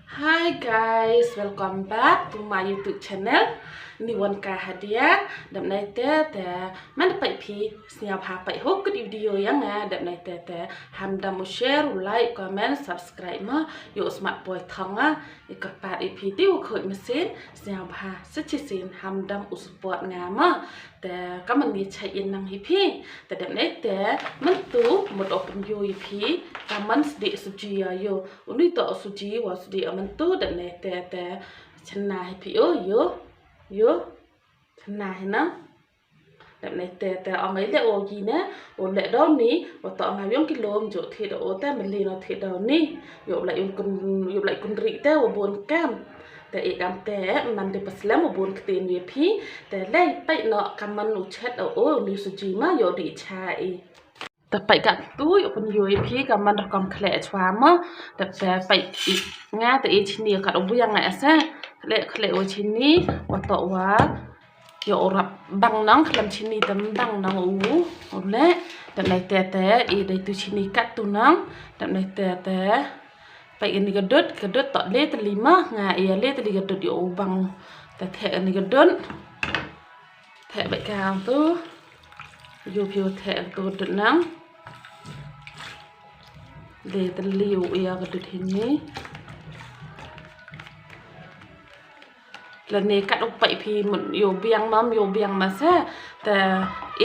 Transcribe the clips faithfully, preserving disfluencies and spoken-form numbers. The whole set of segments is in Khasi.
Hi guys, welcome back to my YouTube channel. Ni wan ka hadia, dap nai te te man pait phi sniaw ha pait ho kut video yang nga, dap nai te te ham dam u share, u like, comment, subscribe ma, ïoh smat poi thong nga, i kyrpad i phi ti u khuid mesin, sniaw ha sa chi sin ham dam u support nga ma. Te ka man ngi chai in nang hi phi. Te dep ne te man tu mut open yo hi phi. Ka man sdi suji ya yo. Uni to suji wa sdi a man tu dep ne te te chna hi phi o yo. Yo. Chna hi na. Dep ne te te ong ai le o gi ne. O le do ni. Wa to nga yong ki lom jo thi do o te mali no thi do ni. Yo lai un kun yo lai kun ri te wa bon kam. Te i kam te man de paslem u bun ktien wi phi. Te lei peit no ka man u chet o o ni suji ma yo di cha i. Te peit ka tu yo pun yo i phi ka man da kam khle chwa ma. Te te peit i nga te i chini ka u bu yang nga ese. Khle khle o chini wa to wa. Yo u rap bang nang khlem chini te bang nang u. U le te nai te te i dei tu chini kat tu nang. Te nai te te. Peit kani ka dud, ka dud to le tylli ma nga ïa le tylli ka dud ïa u bang. Te theh kani ka dud. Theh beit ka tu. Ïoh phi u theh tu ka dud nang. Le tylli u ïa ka dud hini. Lane kat u peit phi mut ïoh biang mam ïoh biang ma se. Te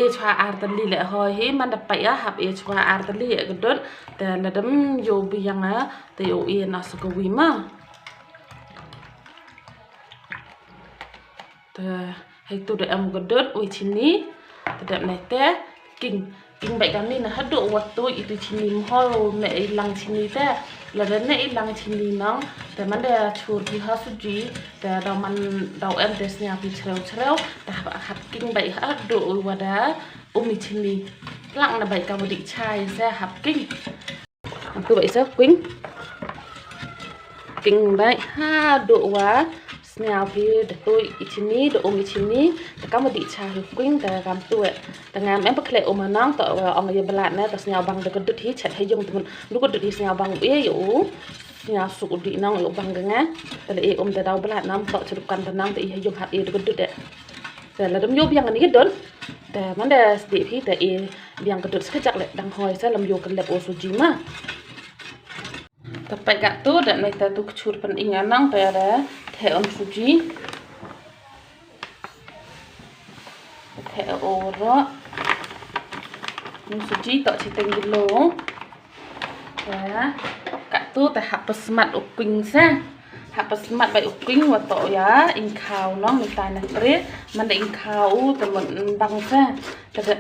e chwa ar tylli le hoi hi man da peit a hap e chwa ar tylli e ka dud. Te la dam ïoh biang a te ïoh e na sa ka wi ma. Te hei tu da em ka dud wi chini. Te dep nai te king. King bai kami na hadu wa tu itu chini mhol ne ilang chini te. Lada ne ilang chini nang. Te man da chur phi ha suji. Te dau man dau em te snya phi chrew chrew. Te hap hap king bai hadu wa da umi chini. Lang na bai ka wadi chai se hap king. Tu bai se king. King bai hadu wa. Sniaw phi da tu i chini da um i chini da kam di cha hi kwing da kam tu e da ngam em pa khle um nang to ong ye blat ne ta sniaw bang da ka dut hi chet ha yung tu du ka dut hi sniaw bang u e u sniaw suk u di nang u bang ga nga da le e um da daw blat nam to chu kan da nang da i ha yung hap e da ka dut e da la dam yo biang ni ka dut da man da sdi phi da e biang ka dut sa ka jak le dang hoi sa lam yo ka lep o su ji ma. Te peit ka tu da nai te tu kchur pen ing anang te da the on suji. The o ro. Ni suji to chi teng gilo. Te ka tu te hap smat u kwing sa. Hap smat bai u kwing wa to ya ing khau nong ni ta na tre. Man da ing khau te mon bang sa. Te da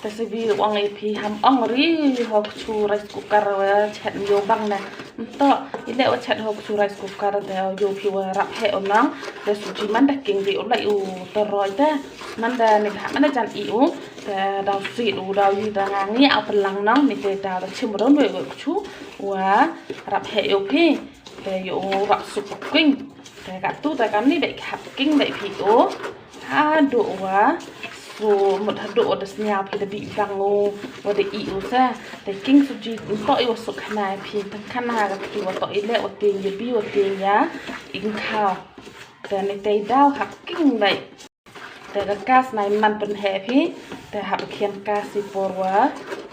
Te sibi ong i phi ham ong ri ho kchu rice cooker wa chet yo bang na. Nto i le wa chet ho kchu rice cooker te yo phi wa rap he onang. Te suji man da king ri o lai u to roi te man da ni ha man da jan i u te da sit u da yi da nga ngi au pelang nang ni te da da chim ron we kchu wa rap he yo phi. Te yo rap su kwing. Te ka tu te kam ni bai hap king bai phi o. Ha do wa. So mut ha do da snya phi da bi bang o. Wa da i o sa. Te king suji to i wa su khana phi tang khana ka phi wa to i le wa ting ya bi wa ting ya. Ing kha. Te ni te daw hap king bai. Te ka kas nai man pynheh phi te hap khian kas i por wa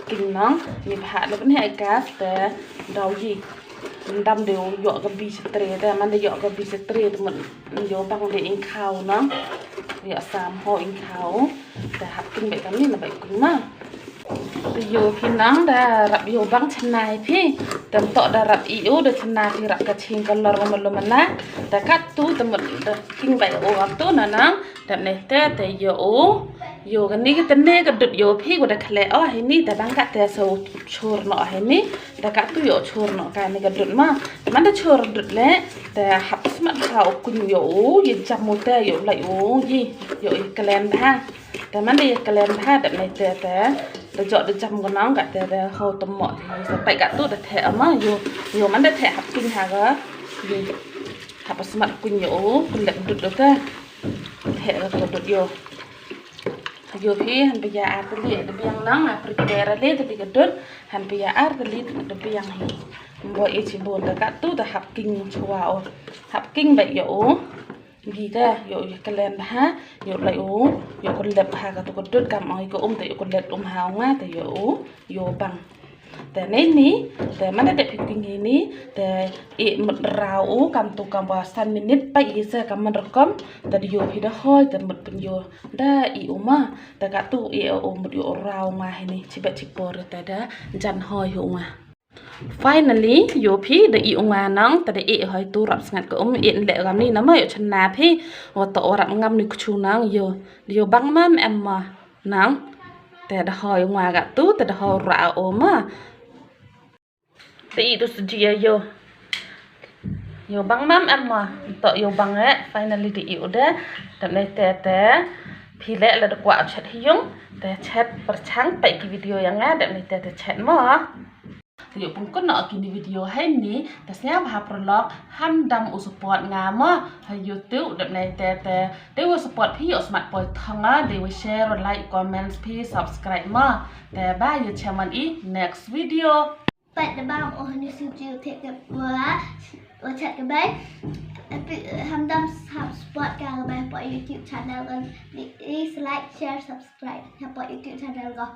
king nong ni bha le pynheh kas te daw yi ndam de yo ka bi setre te man de yo ka bi setre te man yo bang de ing khau nong yo sam ho ing khau te hap king be kam ni na be king ma. Te yo phi nang da rap yo bang chna hi phi. Te to da rap i u da chna phi rap ka ching ka lor ma lo mana. Te ka tu te mut da king bai o ap tu na nang. Te ne te te yo o. Yo ka ni ka te ne ka dut yo phi ko da khle o hi ni te bang ka te so chur no hi ni. Te ka tu yo chur no ka ni ka dut ma. Te man da chur dut le. Te hap smat ha o kun yo o. Ye jam mo te yo lai o yi. Yo i kalen ha. Te man da ye kalen bha da ne te te da jok da jam ko nong ka te da ho to mo te sa pai ka tu da the ama yo yo man da the hap king ha ga yo hap smat kun yo o kun lek dut do te the ga ko dut yo Ïoh phi, hynrei ïa ar tylli da biang nang, ah, prepare le tylli ka dud, hynrei ïa ar tylli da biang hi. Mbo e chibun da katu da hap king chwa o. Hap king ba ïoh o. Gi da ïoh ïa kalen ha, ïoh lai o, ïoh ko lep ha katu ka dud kam ong ïa ko um te ïoh ko lep um ha nga te ïoh o, ïoh bang. Te nei ni, te man da dep phi king hi ni, te i mut raw u kam tu kam ba san minit pa i sa kam man rukom, te da ïoh phi da hoi, te mut pynïoh da i u ma, te katu i u mut ïoh raw nga hi ni, chibet chipor te da jan hoi hu nga. Finally, ïoh phi da i u nga nang, te da i hoi tu rap sngat ka um, i le gam ni na ma ïoh chana phi, wa to wa rap ngam ni kchu nang, ïoh, ïoh bang mam em ma nang, te da hoi u nga ga tu, te da hoi ra o ma. Te i tu sejia ïoh. Ïoh bang mam em ma. To ïoh bang eh. Finally da i u de. Dep nei te te. Phi le la da kwah chet hi yung. Te chet perchang pa ki video ïa nga. Dep nei te te chet mo. Te ïoh pun kun no ki ni video hai ni. Te sñiaw bha paralok. Ham dam u support nga mo. Ha YouTube dep nei te te. Te u support phi ïoh smat poi thong nga. Te u share, like, comments phi, subscribe mo. Te ba ïoh cheman i next video. Pat da bam oh ni su jiu te ke wa wa chat ke bai. Ham dam sub support ka bai pa YouTube channel kan. Please like, share, subscribe ha pa YouTube channel ko.